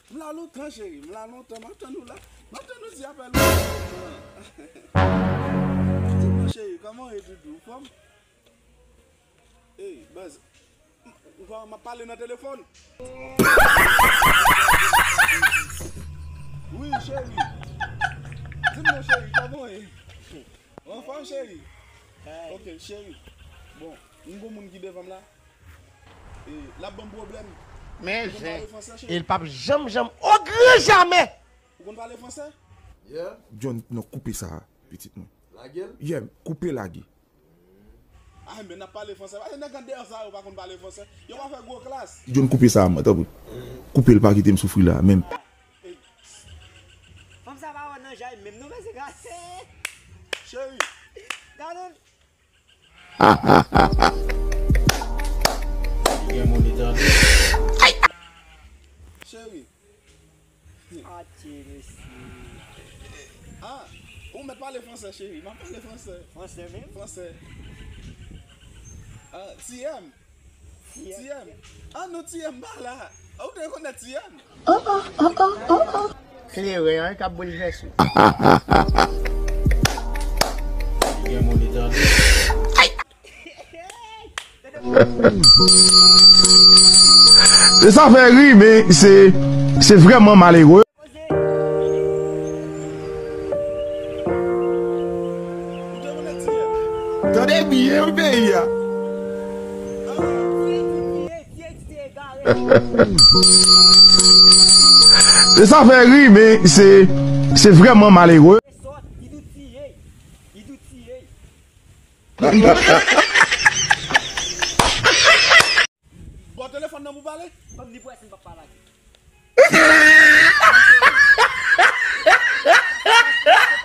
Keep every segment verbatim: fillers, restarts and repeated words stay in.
M la lontan, cheri, m la lontan, m ap tann ou la. M ap tann ou di apèl ou la lontan. Di m non, cheri, kòman w ye, doudou? Ou fòm? Ey, baz, m, m, m ap pale nan telefòn. Wi, cheri. Di m non, cheri, kòman w ye? Ou anfòm, cheri? Ok, cheri. Bon, m gon moun ki devan m la. E, l ap ban m pwoblèm. Men zen, e l p ap janm, janm, o gran jamè! Ou konn pale fransè? Yeah. John, non, koupe sa a, pitit mwen. Lage l? Yeah, koupe lage. Ah, men n ap pale fransè. Pase nèg anndan sa yo pa konn pale fransè. Yo pa fè gwo klas. John, koupe sa a, mwen, tanpri. Koupe l, pa kite m soufri la, menm. Fanm sa pa wè nan jay menm non, men se gate. Cheri. Gade. Gen moun li tande. Cheri. Atye, mesye. Ah, ou mèt pale fransè, cheri. M ap pale fransè. Fransè menm? Fransè. Ah, T M. T M. Ah, non, T M pa la. Ou te rekonèt T M? Kleren an k ap boulvèse. Gen moun li tande. Se sa fè ri, men se, se vrèman malere. Tande byen wi peyi a. Se sa fè ri, men se, se vrèman malere. Ba w telefòn nan pou pale. Ban m ni pwès m p ap pale ak li. Se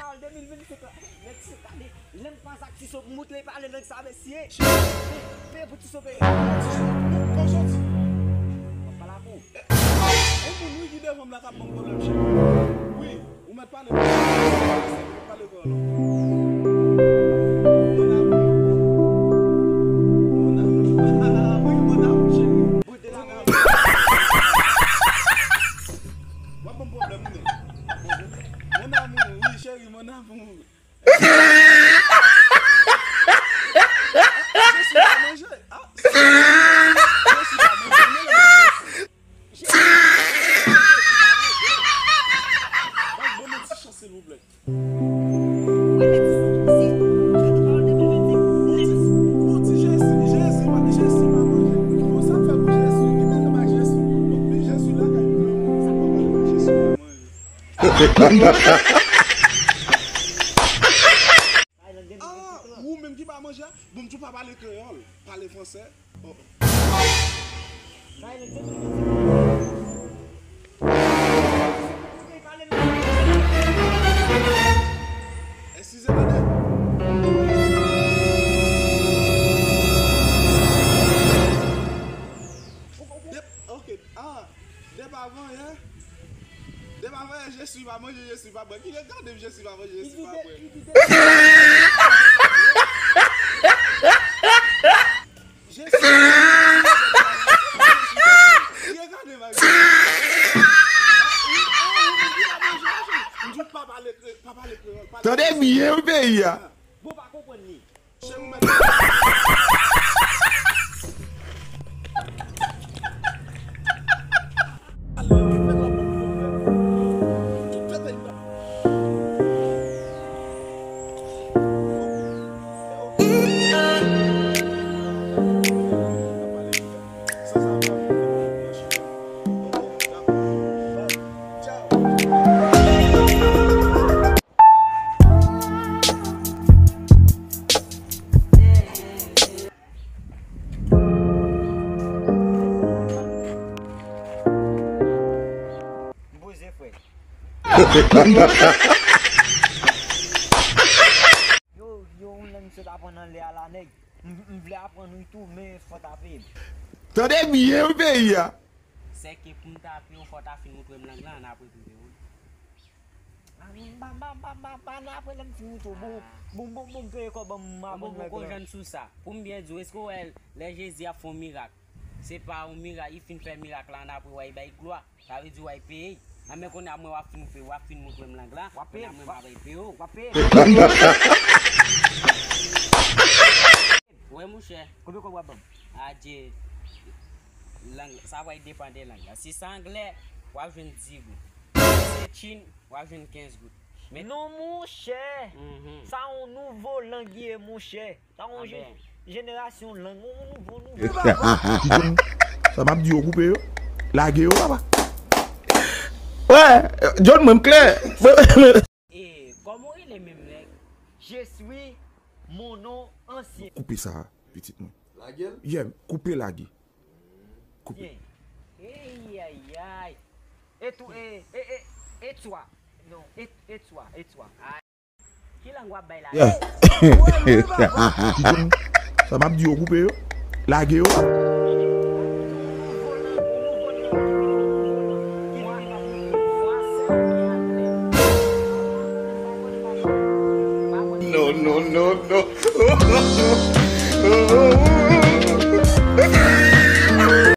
pawòl de mil vennsenk la. Nèg se kade. Lè m pase ak Tiso pou moutre pale nèg sa, mesye. Peye pou Tiso peye. Tiso, non, kòm soti. M ap pale ak ou. On moun wi ki devan m la k ap ban m pwoblèm, cheri. Wi, ou mèt pale. Pale kreyòl non. Mon amour. Mon amour. Wi, mon amour, cheri. Mon amour. W ap ban m pwoblèm, wi, men. Mon amour, wi, cheri, mon amour. Jesi pa manje. Ah, Jesi pa manje. Mwen, mwen, mwen, Jesi. Jesi pa manje. Ban m, ban m yon ti chans, silvouplè. Wi, men ti, si, si, si, an de mil vennsenk, nèg. Bon, ti Jesi, Jesi pa, Jesi pa manje. Bon, sa fè pou Jesi. Ki bagay pa Jesi? Bon, men Jesi lakay nou, non. Sa pa manje, Jesi pa manje. Ah, ou menm ki pa manje a? Bon, m tou pa pale kreyòl, pale fransè. Oh. Eskize, tande. Dep-, ok. Ah, depi avan yè. Depi avan yè, Jesi pa manje, Jesi pa bwè. Ki regade m, Jesi pa manje, Jesi pa bwè. Jesi. Ki regade m ak Jesi. Ah, wi, ah, wi, wi, pa manje, pa manje. M di w pa pale kre-, pa pale kreyòl, pale fransè. Tande byen wi peyi a. Bon, pa konprann li. M poze, frè. Yo, yo, yon lang sot aprann anlè a la, nèg. M, m vle aprann wi tou, men fò w ta peye m. Tande byen wi peyi a. Sèke pou m ta peye w, fò w ta fin moutre m lang lan, ann apre prive w. A, m pa, m pa, m pa, m pa, m pa, ann apre lè m fin moutre w. Bon, bon, bon, bon, m peye kòb an, m aprann lang lan. Bon, bon, bon, jwenn sou sa. Pou m byen di w, èske w wè lè Jezi ap fè yon mirak? Se pa yon mirak, li fin fè mirak la, annapre w a bay glwa. Sa vle di w a peye. Anben kounye a mwen w ap fin peye, w ap fin montre m lang la. W ap peye. Kounye a mwen m ap peye w. W ap peye. Wè monchè. Konbyen kòb w ap ban m? Adye. Lang, sa va depann de lang la. Si se anglè, w ap jwenn dis goud. Si se chin, w ap jwenn kenz goud. Men non monchè. Mhm. Sa yon nouvo lang li ye monchè. Sa yon je- Anben. Jenerasyon lang, yon nouvo, nouvo. Sa m ap di yo koupe yo. Lage yo papa. Wè, John mwen m klè. E, kòman w rele menm nèg? Je suis mon nom ancien. Koupe sa, pitit mwen. Lage l? Yeah, koupe lage. Koupe. Bien. Ey, ay, ay. E tou, e, e, e, e twa. Non, e, e twa, e twa. Ki lang w ap bay la? Yeah. Sa m ap di yo koupe yo. Lage yo. No, no, no, no.